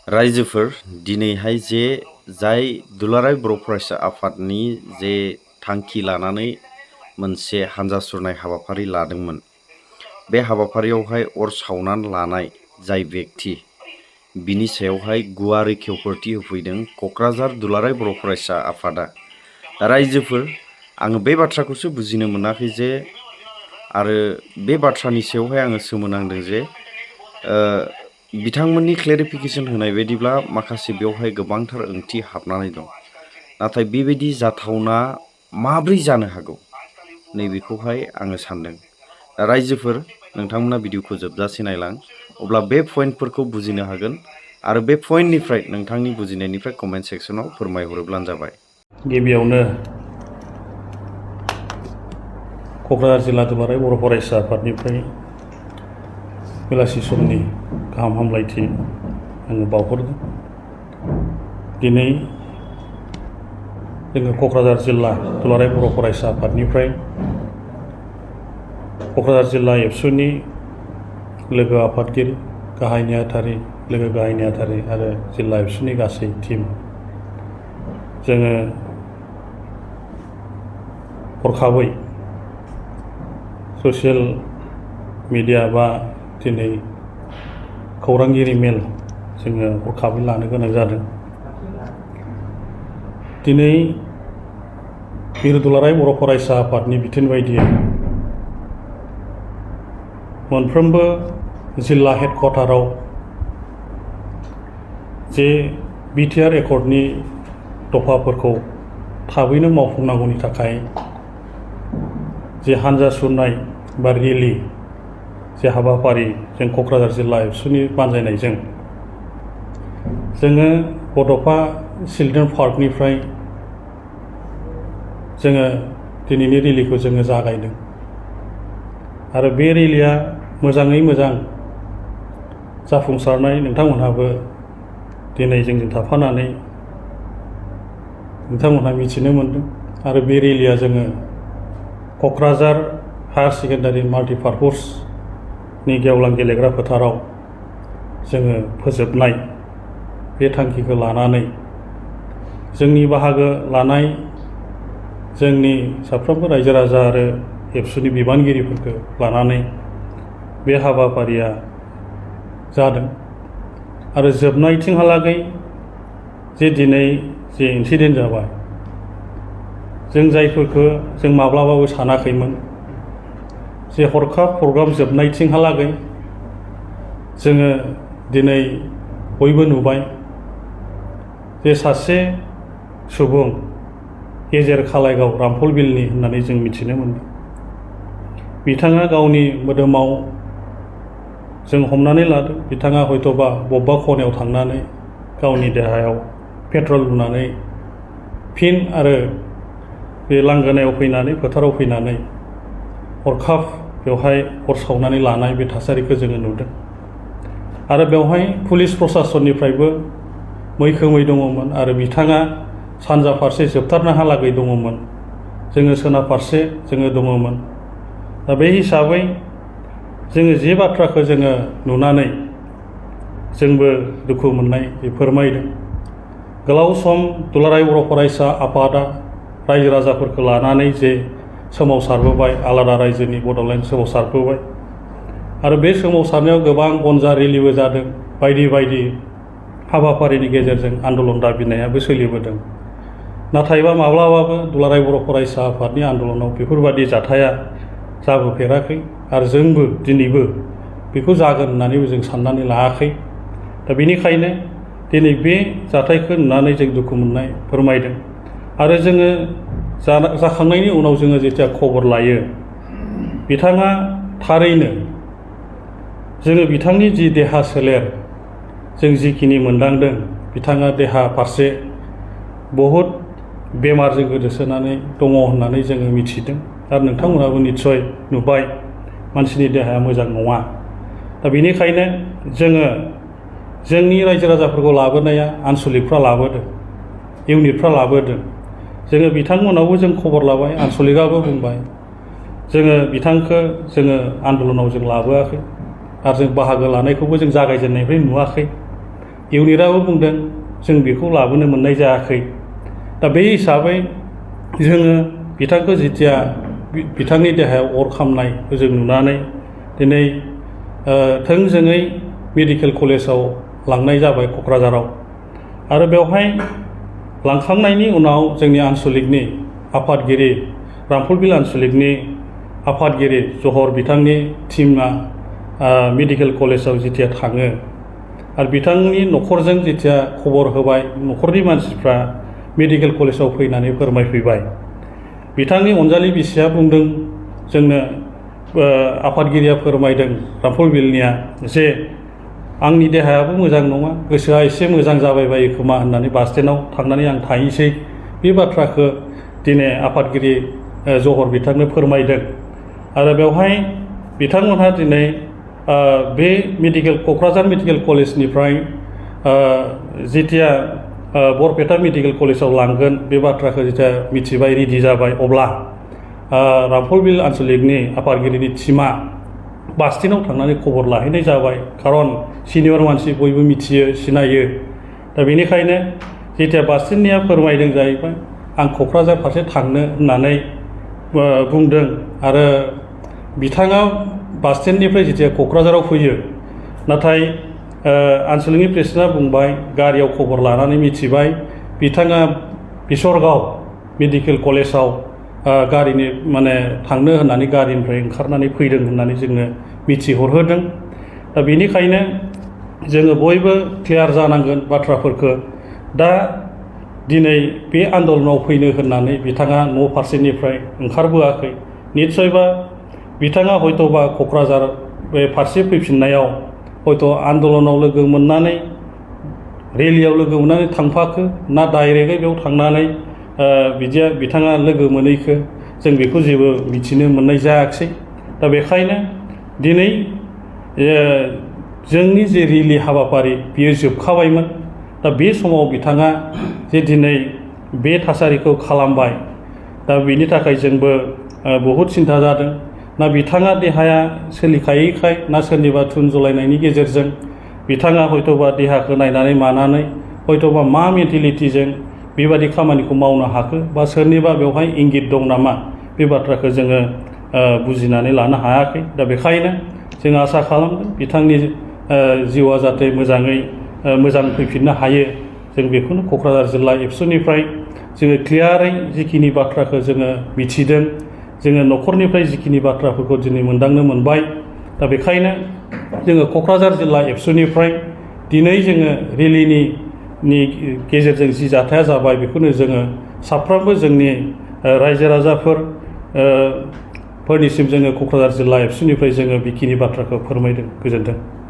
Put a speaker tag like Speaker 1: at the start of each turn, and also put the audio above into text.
Speaker 1: रायजोफोर दिनैहाय जे जाय दुलाराय बर' फरायसा आफादनि जे थांखि लानानै मोनसे हान्जा सुरनाय हाबाफारि लादोंमोन, बे हाबाफारियावहाय अर सावनानै लानाय जाय बेक्ति बिनि सायावहाय गुवारै खेवफोरथि होफैदों क'क्राझार दुलाराय बर' फरायसा आफादा। रायजोफोर, आङो बे बाथ्राखौसो बुजिनो मोनाखै जे आरो बे बाथ्रानि सायावहाय आङो सोमोनांदों जे बिथांमोननि क्लेरिफिकेसन होनाय बायदिब्ला माखासे बेवहाय गोबांथार ओंथि हाबनानै दं। नाथाय बेबायदि जाथावना माब्रै जानो हागौ नैबेखौहाय आङो सानदों। रायजोफोर, नोंथांमोना भिडिअखौ जोबजासे नायलां, अब्ला बे पइन्टफोरखौ बुजिनो हागोन आरो बे पइन्टनिफ्राय नोंथांनि बुजिनायनिफ्राय कमेन्ट सेक्सनाव फोरमायहरोब्लानो जाबाय।
Speaker 2: गिबियावनो क'क्राझार जिल्ला दुलाराय बर' फरायसा आफादनिफ्राय बेलासि समनि गाहाम हामलायथि आङो बावहरदों। दिनै जोङो क'क्राझार जिल्ला दुलाराय बर' फरायसा आफादनिफ्राय क'क्राझार जिल्ला एबसुनि लोगो आफादगिरि, गाहाय नेहाथारि, लोगो गाहाय नेहाथारि आरो जिल्ला एबसुनि गासै टिम जोङो हरखाबै ससियेल मिडिया बा दिनै खौरांगिरि मेल जोङो हरखाबै लानो गोनां जादों। दिनै मिरु दुलाराय बर' फरायसा आफादनि बिथोन बायदियै मोनफ्रोमबो जिल्ला हेडक्वार्टाराव जे बिटिआर एकर्डनि दफाफोरखौ थाबैनो मावफुंनांगौनि थाखाय जे हान्जा सुरनाय बा रेलि जे हाबाफारि जों क'क्राझार जिल्ला एबसुनि बानजायनायजों जोङो बड'फा चिलड्रेन पार्कनिफ्राय जोङो दिनैनि रेलिखौ जोङो जागायदों आरो बे रेलिया मोजाङै मोजां जाफुंसारनाय नोंथांमोनहाबो दिनै जोंजों थाफानानै नोंथांमोनहा मिथिनो मोनदों। आरो बे रेलिया जोङो क'क्राझार हायार सेकेन्डारि माल्टिपार्पसनि गेवलां गेलेग्रा फोथाराव जोङो फोजोबनाय बे थांखिखौ लानानै जोंनि बाहागो लानाय जोंनि साफ्रोमबो रायजो राजा आरो एबसुनि बिबानगिरिफोरखौ लानानै बे हाबाफारिया जादों। आरो जोबनायथिंहालागै जे दिनै जे इन्सिडेन्ट जाबाय, जों जायफोरखौ जों माब्लाबाबो सानाखैमोन जे हरखाब प्रग्राम जोबनायथिंहालागै जोङो दिनै बयबो नुबाय जे सासे सुबुं गेजेर खालायगाव रामफल बिलनि होननानै जों मिथिनो मोनदों। बिथाङा गावनि मोदोमाव जों हमनानै लादों बिथाङा हयत'बा बबेबा खनायाव थांनानै गावनि देहायाव पेट्रल लुनानै फिन आरो बे लांगोनायाव फैनानै फोथाराव फैनानै हरखाब बेवहाय अर सावनानै लानाय बे थासारिखौ जोङो नुदों। आरो बेवहाय पुलिस प्रसासननिफ्रायबो मैखोमै दङमोन आरो बिथाङा सानजा फारसे जोबथारनाहालागै दङमोन, जोङो सोनाब फारसे जोङो दङमोन। दा बे हिसाबै जोङो जे बाथ्राखौ जोङो नुनानै जोंबो दुखु मोननाय फोरमायदों। गोलाव सम दुलाराय बर' फरायसा आफादा रायजो राजाफोरखौ लानानै जे सोमावसारबोबाय, आलादा रायजोनि बड'लेण्ड सोमावसारबोबाय आरो बे सोमावसारनायाव गोबां गनजा रेलिबो जादों, बायदि बायदि हाबाफारिनि गेजेरजों आन्दलन दाबिनायाबो सोलिबोदों। नाथायबा माब्लाबाबो दुलाराय बर' फरायसा आफादनि आन्दलनाव बेफोरबादि जाथाया जाबोफेराखै आरो जोंबो दिनैबो बेखौ जागोन होननानैबो जों साननानै लायाखै। दा बेनिखायनो दिनै बे जाथायखौ नुनानै जों दुखु मोननाय फोरमायदों। आरो जोङो जाखांनायनि उनाव जोङो जेथिया खबर लायो, बिथाङा थारैनो जोङो बिथांनि जि देहा सोलेर जों जिखिनि मोनदांदों, बिथाङा देहा फारसे बहुद बेमारजों गोदोसोनानै दङ होननानै जोङो मिथिदों। आरो नोंथांमोनाबो निस्सय नुबाय मानसिनि देहाया मोजां नङा। दा बेनिखायनो जोङो जोंनि रायजो राजाफोरखौ लाबोनाया आनसलिकफ्रा लाबोदों, इउनिटफ्रा लाबोदों। जोङो बिथांमोनावबो जों खबर लाबाय, आनसलिकआबो बुंबाय जोङो बिथांखौ जोङो आन्दलनाव जों लाबोआखै आरो जों बाहागो लानायखौबो जों जागायजेननायनिफ्राय नुवाखै। इउनिटआबो बुंदों जों बेखौ लाबोनो मोननाय जायाखै। दा बे हिसाबै जोङो बिथांखौ जेथिया बिथांनि देहायाव अर खामनायखौ जों नुनानै दिनै थोंजोङै मेडिकेल कलेजाव लांनाय जाबाय क'क्राझाराव। आरो बेवहाय लांखांनायनि उनाव जोंनि आन्सलिकनि आफादगिरि रामफलबिल आन्सलिकनि आफादगिरि जहर बिथांनि टिमा मेडिकेल कलेजाव जेथिया थाङो आरो बिथांनि न'खरजों जेथिया खबर होबाय, न'खरनि मानसिफ्रा मेडिकेल कलेजाव फैनानै फोरमायफैबाय। बिथांनि अनजालि बिसिया बुंदों जोंनो, आफादगिरिया फोरमायदों रामफलबिलनिया, जे आंनि देहायाबो मोजां नङा, गोसोआ एसे मोजां जाबाय बायो खोमा होननानै बास स्टेन्डआव थांनानै आं थाहैसै। बे बाथ्राखौ दिनै आफादगिरि जहर बिथांनो फोरमायदों। आरो बेवहाय बिथांमोनहा दिनै बे क'क्राझार मेडिकेल कलेजनिफ्राय जेथिया बरपेटा मेडिकेल कलेजाव लांगोन बे बाथ्राखौ जेथिया मिथिबाय, रेडि जाबाय, अब्ला रामफलबिल आन्सलिकनि आफादगिरिनि टिमा बास स्टेन्डआव थांनानै खबर लाहैनाय जाबाय। खारन सिनियर मानसि बयबो मिथियो, सिनायो। दा बेनिखायनो जेथिया बास स्टेन्डनिया फोरमायदों जाहैबाय आं क'क्राझार फारसे थांनो होननानै बुंदों। आरो बिथाङा बास स्टेन्डनिफ्राय जेथिया क'क्राझाराव फैयो, नाथाय आन्सलिकनि प्रेसिडेन्टआ बुंबाय, गारियाव खबर लानानै मिथिबाय बिथाङा बिसरगाव मेडिकेल कलेजाव गारिनि थांनो होननानै गारिनिफ्राय ओंखारनानै फैदों होननानै जोंनो मिथिहरहोदों। दा बेनिखायनो जोङो बयबो क्लियार जानांगोन बाथ्राफोरखौ। दा दिनै बे आन्दलनाव फैनो होननानै बिथाङा न' फारसेनिफ्राय ओंखारबोआखै। निस्सयबा बिथाङा हयत'बा क'क्राझार बे फारसे फैफिननायाव हयथ' आन्दलनाव लोगो मोननानै, रेलियाव लोगो मोननानै थांफाखो ना डाइरेक्टै बेयाव थांनानै बिथाङा लोगो मोनैखो, जों बेखौ जेबो मिथिनो मोननाय जायाखिसै। दा बेखायनो दिनै जोंनि जे रेलि हाबाफारि बियो जोबखाबायमोन। दा बे समाव बिथाङा जे दिनै बे थासारिखौ खालामबाय, दा बेनि थाखाय जोंबो बहुद सिन्था जादों। ना बिथाङा देहाया सोलिखायैखाय, ना सोरनिबा थुन जलायनायनि गेजेरजों बिथाङा हयत'बा देहाखौ नायनानै मानानै हयत'बा मा मेन्टेलिटिजों बेबादि खामानिखौ मावनो हाखो, बा सोरनिबा बेवहाय इंगित दं नामा, बे बाथ्राखौ जोङो बुजिनानै लानो हायाखै। दा बेखायनो जों आसा खालामदों बिथांनि जिउआ जाहाथे मोजाङै मोजां फैफिननो हायो। जों बेखौनो क'क्राझार जिल्ला एबसुनिफ्राय जोङो क्लियारै जिखिनि बाथ्राखौ जोङो मिथिदों, जोङो न'खरनिफ्राय जिखिनि बाथ्राफोरखौ दिनै मोनदांनो मोनबाय। दा बेखायनो जोङो क'क्राझार जिल्ला एबसुनिफ्राय दिनै जोङो रेलिनि गेजेरजों जि जाथाया जाबाय, बेखौनो जोङो साफ्रोमबो जोंनि रायजो राजाफोर फोरनिसिम जोङो क'क्राझार जिल्ला एबसुनिफ्राय जोङो बेखिनि बाथ्राखौ फोरमायदों। गोजोन्थों।